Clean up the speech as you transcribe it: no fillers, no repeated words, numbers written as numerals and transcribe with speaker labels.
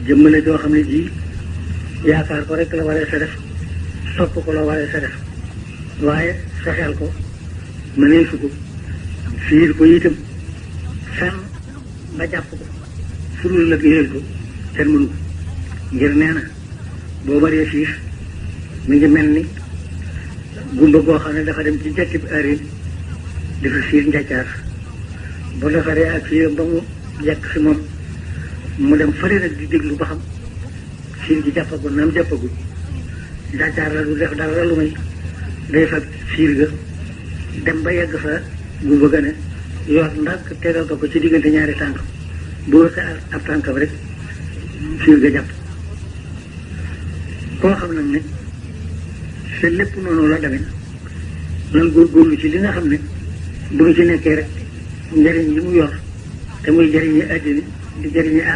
Speaker 1: jëmmale doo xam ne ji yaakaar ko rek la waree sa def sopp ko la waree sa def waaye fexeel ko mëneel fu ko fiir ko itam fenn ba jàpp ko furul la géyal ko kenn mënu ko ngir nee na boo baree fiir mi ngi mel ni gumba goo xam ne dafa dem ci jetti bi arin dafa fiir njaccaar bu defaree ak fiiram ba mu yekk fi moom mu dem fële nag di déglu ba xam fiir gi jàppagul naam jàppagul njaccaar la du def dara lu may day fab fiir ga dem ba yegg fa gumba ga ne yor ndànk tegal ko ci diggante ñaari tànk bu wërsee ab tànkam rek fiir ga jàpp koo xam nag ne te lépp noonu la demee nan góorgóorlu ci li nga xam ne bu ñu ci nekkee rek njëriñ li mu yor te muy jëriñi àddina di jëriñi àll